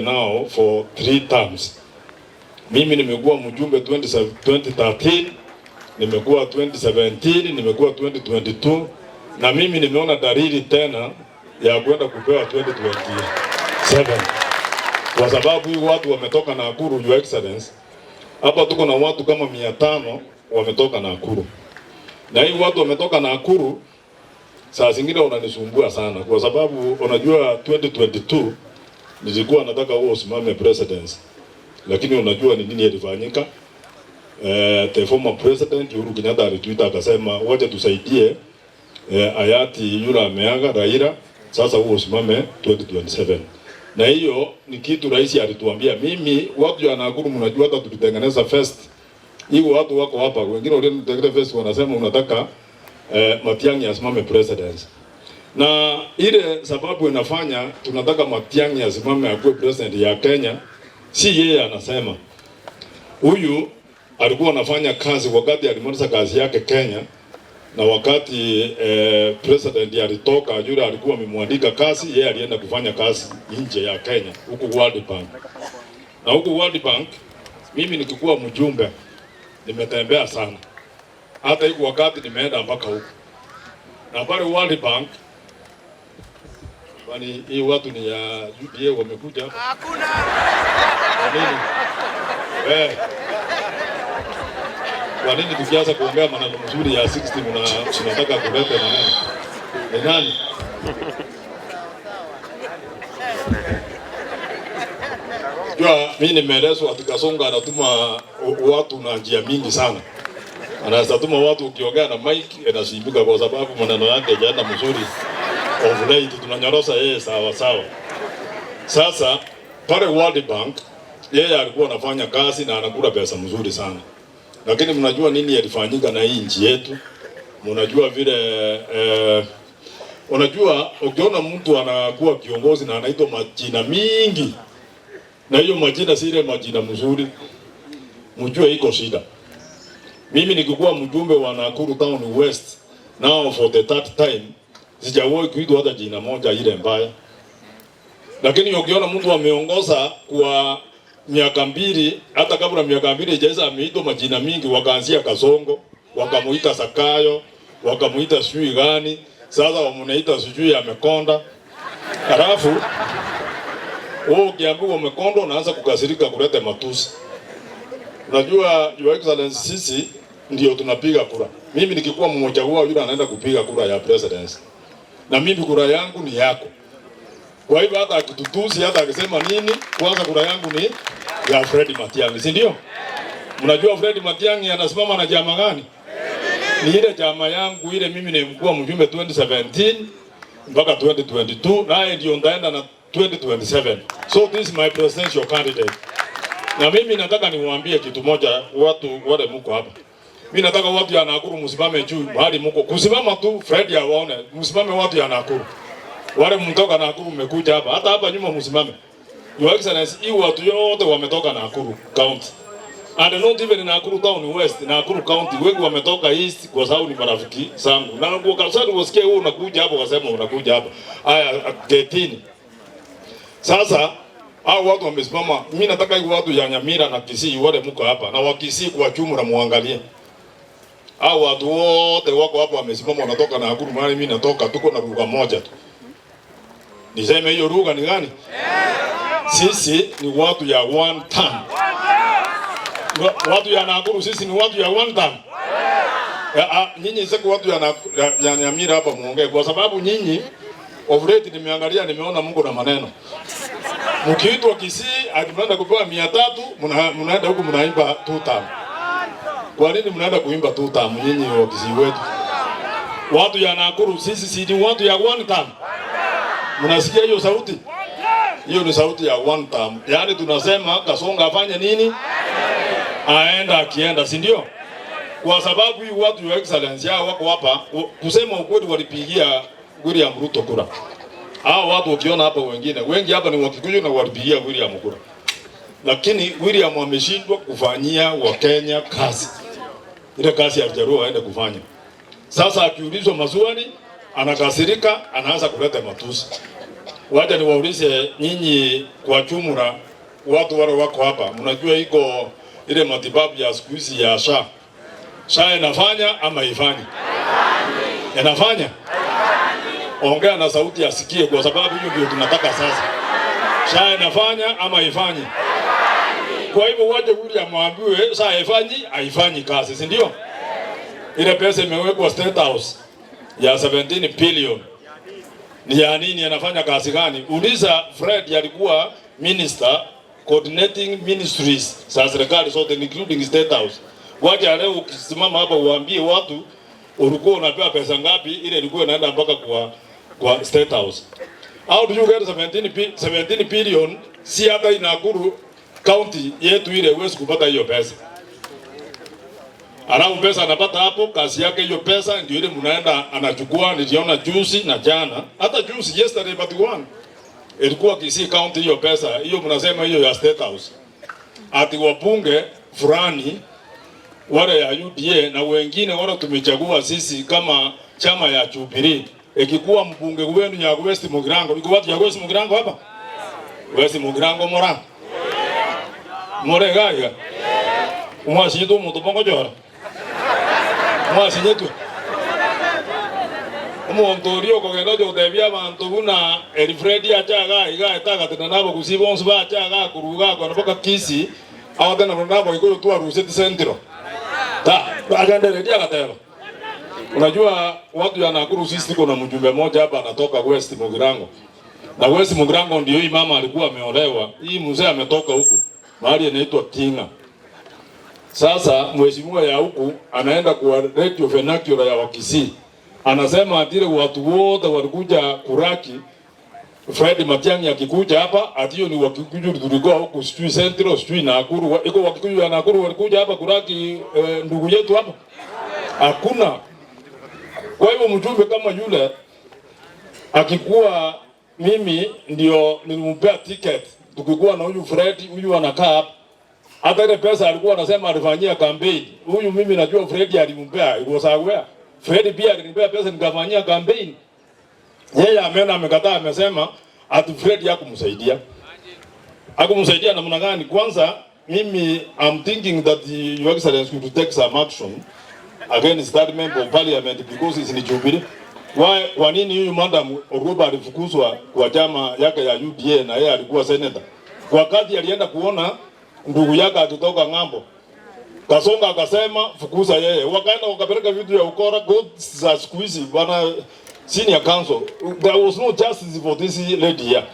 Now for three terms. Mimi nimekuwa mjumbe 2013, nimekuwa 2017, nimekuwa 2022 na mimi nimeona dalili tena ya kwenda kupewa 2027 kwa sababu hii watu wametoka Nakuru, Your Excellency. Hapa tuko na watu kama 500 wametoka Nakuru, na hii watu wametoka Nakuru, saa zingine wananisumbua sana, kwa sababu unajua 2022 nilikuwa nataka huo usimame presidency, lakini unajua ni nini ilifanyika? The former president Uhuru Kenyatta alituita akasema, wacha tusaidie hayati yule ameaga Raila, sasa huo usimame 2027. Na hiyo ni kitu rais alituambia. Mimi watu ya Nakuru, mnajua hata tulitengeneza vest hii, watu wako hapa wengine walitengeneza vest wanasema unataka Matiang'i asimame presidency na ile sababu inafanya tunataka Matiang'i asimame akuwe president ya Kenya, si yeye anasema. Huyu alikuwa anafanya kazi wakati alimaliza kazi yake Kenya, na wakati president alitoka, yule alikuwa amemwandika kazi, yeye alienda kufanya kazi nje ya Kenya huku World Bank. Na huku World Bank mimi nikikuwa mjumbe nimetembea sana, hata huku wakati nimeenda mpaka huku na pale World Bank. Kwani hii watu ni ya UDA wamekuja hapa? Hakuna. Kwa nini? Kwa nini tukianza kuongea maneno mzuri ya 60 mnataka kuleta maneno? Ni nani? Jua mimi nimeelezwa ati Kasongo anatuma watu na njia mingi sana. Anaweza tuma watu ukiongea na mic inasimbuka kwa sababu maneno yake hajaenda mzuri. Of late tunanyorosa yeye sawa sawa. Sasa pale World Bank yeye alikuwa anafanya kazi na anakula pesa mzuri sana. Lakini mnajua nini yalifanyika na hii nchi yetu? Mnajua vile unajua ukiona mtu anakuwa kiongozi na anaitwa majina mingi, na hiyo majina si ile majina mzuri, mjue iko shida. Mimi nikikuwa mjumbe wa Nakuru Town West now for the third time, sijawahi kuitwa hata jina moja ile mbaya. Lakini ukiona mtu ameongoza kwa miaka 2, hata kabla miaka 2 ijaisha, ameitwa majina mingi, wakaanzia Kasongo, wakamuita Sakayo, wakamuita sijui gani, sasa wamunaita sijui amekonda. Halafu wewe ukiambiwa umekonda unaanza kukasirika kuleta matusi. Unajua, Your Excellency, sisi ndio tunapiga kura. Mimi nikikuwa mmoja wao yule anaenda kupiga kura ya presidency, na mimi kura yangu ni yako. Kwa hivyo hata akitutusi hata akisema nini, kwanza kura yangu ni ya Fred Matiang'i, si ndio? Mnajua Fred Matiang'i anasimama na chama gani? Ni ile chama yangu ile, mimi nilikuwa mjumbe 2017 mpaka 2022, naye ndio ndaenda na 2027. So this is my presidential candidate. Na mimi nataka niwaambie kitu moja, watu wale mko hapa. Mimi nataka watu ya Nakuru msimame juu mahali mko. Kusimama tu Fred awaone, msimame watu ya Nakuru. Wale mtoka Nakuru mmekuja hapa. Hata hapa nyuma msimame. Your Excellency, hii watu yote wametoka Nakuru County. And not even Nakuru Town West, Nakuru County wengi wametoka East kwa sababu ni marafiki zangu. Na kwa sababu usikie wewe unakuja hapo ukasema unakuja hapa. Haya getini. Sasa hao watu wamesimama. Mimi nataka hii watu ya Nyamira na Kisii wale mko hapa na wa Kisii kwa jumla muangalie. Hao watu wote wako hapa wamesimama wanatoka Nakuru, mahali mimi natoka tuko na lugha moja tu. Niseme hiyo lugha ni gani? Sisi ni watu ya one term. Watu ya Nakuru sisi ni watu ya one term. Nyinyi sasa watu ya Nyamira hapa muongee kwa sababu nyinyi of late nimeangalia nimeona Mungu na maneno. Mkiitwa Kisii ati kupewa 300 mnaenda huku mnaimba two term. Kwa nini mnaenda kuimba two term nyinyi wa Kisii wetu? Watu ya Nakuru sisi si ni watu ya one term. Mnasikia hiyo sauti? Hiyo ni sauti ya one term. Yaani tunasema Kasonga afanye nini? Aenda akienda, si ndio? Kwa sababu hii watu wa Excellency hao wako hapa, kusema ukweli walipigia William Ruto kura. Hao watu ukiona hapa wengine, wengi hapa ni Wakikuyu na walipigia William kura. Lakini William ameshindwa kufanyia Wakenya kazi. Ile kazi ya Jaruo aende kufanya. Sasa akiulizwa maswali, anakasirika, anaanza kuleta matusi. Wacha niwaulize nyinyi kwa jumla, watu wale wako hapa, mnajua iko ile matibabu ya siku hizi ya SHA. SHA inafanya ama ifanyi? Inafanya? Ongea na sauti asikie, kwa sababu hiyo ndio tunataka sasa. SHA inafanya ama ifanyi? Kwa hivyo waje William ambiwe SHA haifanyi, haifanyi kazi, si ndio? Ile pesa imewekwa State House ya 17 billion ni ya nini? Anafanya kazi gani? Uliza Fred, alikuwa minister coordinating ministries za serikali zote including State House. Wacha leo ukisimama hapa uambie watu ulikuwa unapewa pesa ngapi, ile ilikuwa inaenda mpaka kwa State House. How do you get 17 billion? Si hata Nakuru county yetu ile huwezi kupata hiyo pesa. Alafu pesa anapata hapo, kazi yake hiyo pesa ndio ile mnaenda anachukua. Niliona juzi na jana, hata juzi, yesterday but one, ilikuwa Kisii County hiyo pesa hiyo mnasema hiyo ya State House, ati wabunge fulani wale ya UDA na wengine wale tumechagua sisi kama chama ya Jubilee, ikikuwa mbunge wenu ya West Mugirango, iko watu ya West Mugirango hapa? West Mugirango mora more gaiga umwashitu omuntu bongochora mwasinyetwe omonto oria okogenda ocha gotebia abanto buna Elifredi achaga iga etagatena nabo gusii bonsi bachaga kuruga akona mpaka Kisii agatena nabo Gikuyu twaruseti Central ta agendereria agateba. Unajua watu ya Nakuru, sisi tuko na mjumbe mmoja hapa anatoka West Mugirango. Na West Mugirango ndio hii mama alikuwa ameolewa. Hii mzee ametoka huku mahali inaitwa Tinga. Sasa mheshimiwa ya huku anaenda kwa radio vernacular ya Wakisii. Anasema atile watu wote walikuja kuraki Fred Matiang'i akikuja hapa, atio ni Wakikuyu tulikuwa huku sijui Central, sijui Nakuru, iko Wakikuyu ya Nakuru walikuja hapa kuraki ndugu yetu hapa. Hakuna. Kwa hivyo mjumbe kama yule akikuwa, mimi ndio nilimpea ticket, tukikuwa na huyu Fred, huyu anakaa hapa. Hata ile pesa alikuwa anasema alifanyia campaign. Huyu mimi najua Fred alimpea, it was aware. Fred pia alinipea pesa nikafanyia campaign. Yeye ameenda amekataa, amesema ati Fred hakumsaidia. Hakumsaidia namna gani? Kwanza mimi I'm thinking that the, Your Excellency could take some action against that member of parliament because he's in Jubilee. Why, kwa nini huyu Madam Oruba alifukuzwa kwa chama yake ya UDA na yeye alikuwa senator? Wakati alienda kuona ndugu yake akitoka ng'ambo, Kasonga akasema fukuza yeye. Wakaenda wakapeleka vitu ya ukora court za siku hizi, bwana senior counsel. There was no justice for this lady here.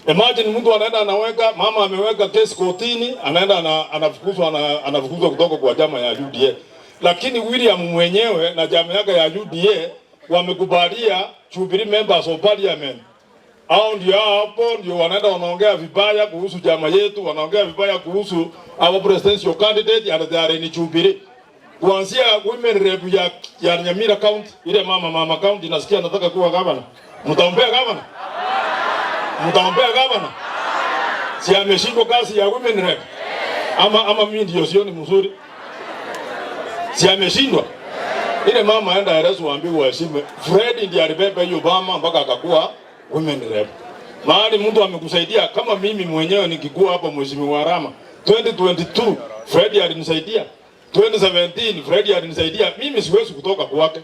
Imagine mtu anaenda anaweka, mama ameweka kesi kotini, anaenda anafukuzwa, anafukuzwa kutoka kwa chama ya UDA. Lakini William mwenyewe na chama yake ya UDA wamekubalia Jubilee members of parliament. Hao ndio hapo ndio wanaenda wanaongea vibaya kuhusu chama yetu, wanaongea vibaya kuhusu our presidential candidate and they are in Jubilee. Kuanzia women rep ya Nyamira County, ile mama county nasikia nataka kuwa governor. Mtaombea governor? Mtaombea governor? Si ameshindwa kazi ya women rep? Ama mimi ndio sioni mzuri? Si ameshindwa? Ile mama aenda elezo waambie waheshimu. Fred ndiye alibeba hiyo bama mpaka akakuwa women rep. Mahali mtu amekusaidia kama mimi mwenyewe nikikuwa hapa Mheshimiwa Rama 2022 Fred alinisaidia. 2017 Fred alinisaidia. Mimi siwezi kutoka kwake.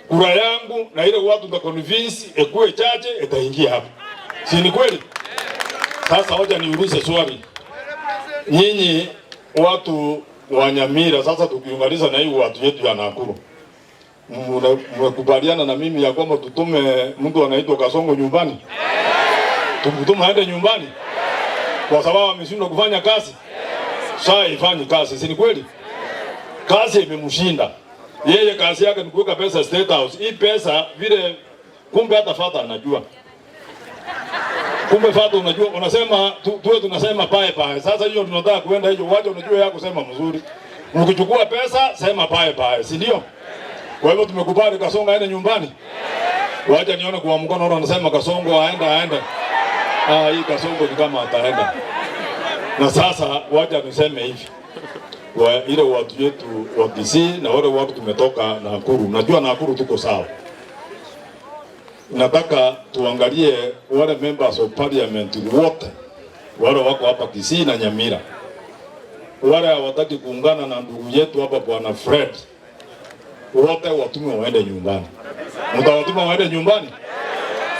Kura yangu na ile watu nda convince ekuwe chache itaingia hapa. Si ni kweli? Sasa hoja niulize swali. Nyinyi watu wa Nyamira, sasa tukiunganisha na hii watu yetu ya Nakuru, mmekubaliana na mimi ya kwamba tutume mtu anaitwa Kasongo nyumbani? Tumtume aende nyumbani kwa sababu ameshindwa kufanya kazi. Sasa ifanye kazi, si ni kweli? Kazi imemshinda yeye, kazi yake ni kuweka pesa State House. Hii pesa vile, kumbe hata fata anajua. Kumbe fata unajua, unasema tuwe tunasema pae pae. Sasa hiyo tunataka kuenda hiyo, wacha unajua yako kusema mzuri. Ukichukua pesa sema pae pae, si ndio? Kwa hivyo tumekubali Kasongo aende nyumbani. Wacha nione kwa mkono wao anasema Kasongo aende aende. Ah, hii Kasongo ni kama ataenda. Na sasa wacha niseme hivi. Wa ile watu wetu wa Kisii na wale watu tumetoka Nakuru. Najua Nakuru tuko sawa. Nataka tuangalie wale members of parliament wote wale wako hapa Kisii na Nyamira, wale hawataki kuungana na ndugu yetu hapa bwana Fred, wote watume waende nyumbani. Mtawatuma waende nyumbani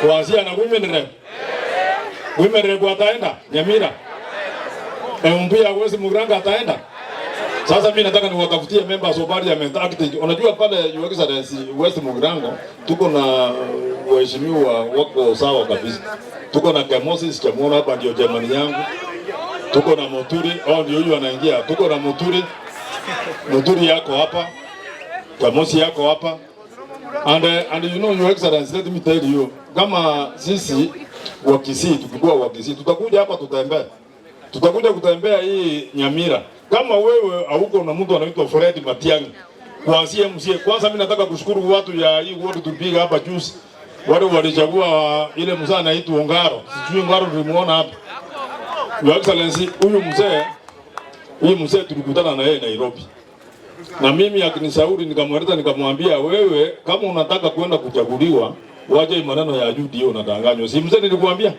kuanzia na women rep. Women rep wataenda Nyamira, MP ya West Mugirango ataenda. Sasa mimi nataka niwatafutie members of parliament acting. Unajua pale Your Excellency West Mugirango tuko na waheshimiwa wako sawa kabisa. Tuko na Kemosis Chamuona hapa ndio jamani yangu. Tuko na Muturi, oh ndio huyu anaingia. Tuko na Muturi. Muturi yako hapa. Kemosi yako hapa. And you know, Your Excellency, let me tell you, kama sisi wa Kisii tukikuwa wa Kisii tutakuja hapa tutembee. Tutakuja kutembea hii Nyamira. Kama wewe hauko na mtu anaitwa Fred Matiang'i kuanzia MCA. Kwanza mimi nataka kushukuru watu ya hii ward tulipiga hapa juzi. Wale walichagua ile mzee anaitwa Ongaro. Sijui Ongaro tulimuona hapa. Your Excellency, huyu mzee tulikutana na yeye Nairobi. Na mimi akinishauri nikamweleza, nikamwambia wewe kama unataka kwenda kuchaguliwa, waje maneno ya UDA unadanganywa. Si mzee nilikuambia?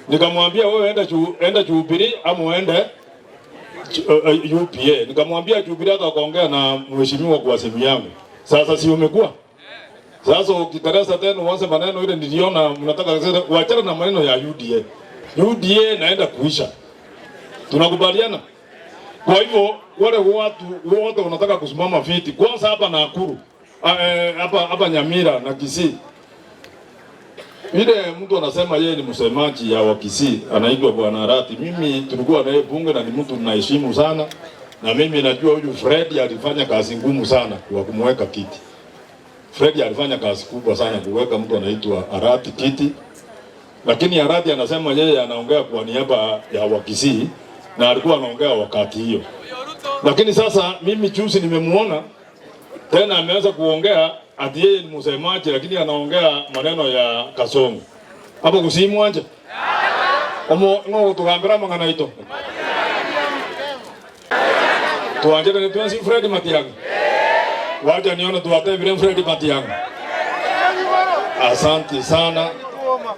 Nikamwambia wewe enda Jubilee ama uende UPA. Nikamwambia Jubilee hata akaongea na mheshimiwa kwa simu yangu. Sasa si umekuwa? Sasa ukiteresa tena uanze maneno ile niliona mnataka kusema wachana na maneno ya UDA. UDA naenda kuisha. Tunakubaliana? Kwa hivyo wale watu wote wanataka kusimama viti kwanza hapa Nakuru, hapa hapa Nyamira na Kisii. Ile mtu anasema yeye ni msemaji ya Wakisii anaitwa Bwana Arati. Mimi tulikuwa naye bunge na ni mtu ninaheshimu sana, na mimi najua huyu Fred alifanya kazi ngumu sana kwa kumweka kiti. Fred alifanya kazi kubwa sana kuweka mtu anaitwa Arati kiti, lakini Arati anasema yeye anaongea kwa niaba ya Wakisii na alikuwa anaongea wakati hiyo, lakini sasa mimi juzi nimemuona tena ameanza kuongea ati yeye ni msemaji, lakini anaongea maneno ya Kasongo hapo kusimwanje omo ngo tugambira mang'ana ito tuanjere ni tuansi Fred Matiang'i. Wacha nione tuwate Fred Matiang'i. Asante sana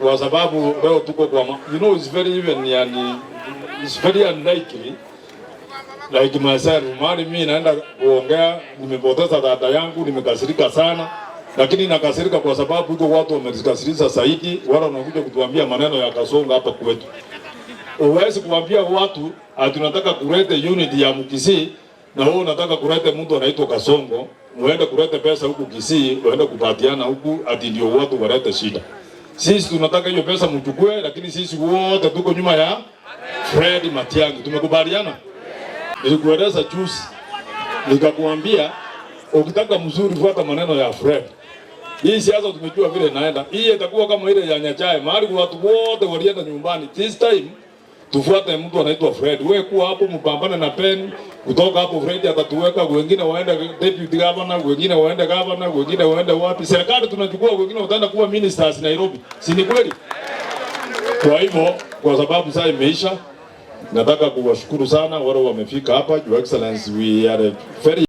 kwa sababu leo tuko kwa you know it's very even, yani it's very unlikely like myself, mahali mimi naenda kuongea, nimepoteza dada yangu, nimekasirika sana, lakini nakasirika kwa sababu iko watu wamekasirisha zaidi, wale wanakuja kutuambia maneno ya Kasongo hapa kwetu. Huwezi kuambia watu ati tunataka kuleta unity ya Mkisii na wewe unataka kuleta mtu anaitwa Kasongo, muende kuleta pesa huku Kisii, uende kupatiana huku ati ndio watu walete shida. Sisi tunataka hiyo pesa mchukue, lakini sisi wote tuko nyuma ya Fred Matiang'i. Tumekubaliana? Nilikueleza juzi, nikakuambia ukitaka mzuri fuata maneno ya Fred. Hii siasa tumejua vile inaenda. Hii itakuwa kama ile ya Nyachae, mahali watu wote walienda nyumbani. This time tufuate mtu anaitwa Fred. Wewe kuwa hapo mpambane na pen. Kutoka hapo Fred atatuweka, wengine waende deputy governor, wengine waende governor, wengine waende wapi. Serikali tunachukua, wengine wataenda kuwa ministers Nairobi. Si ni kweli? Kwa hivyo, kwa sababu saa imeisha, nataka kuwashukuru sana wale wamefika hapa. Your Excellency, we are very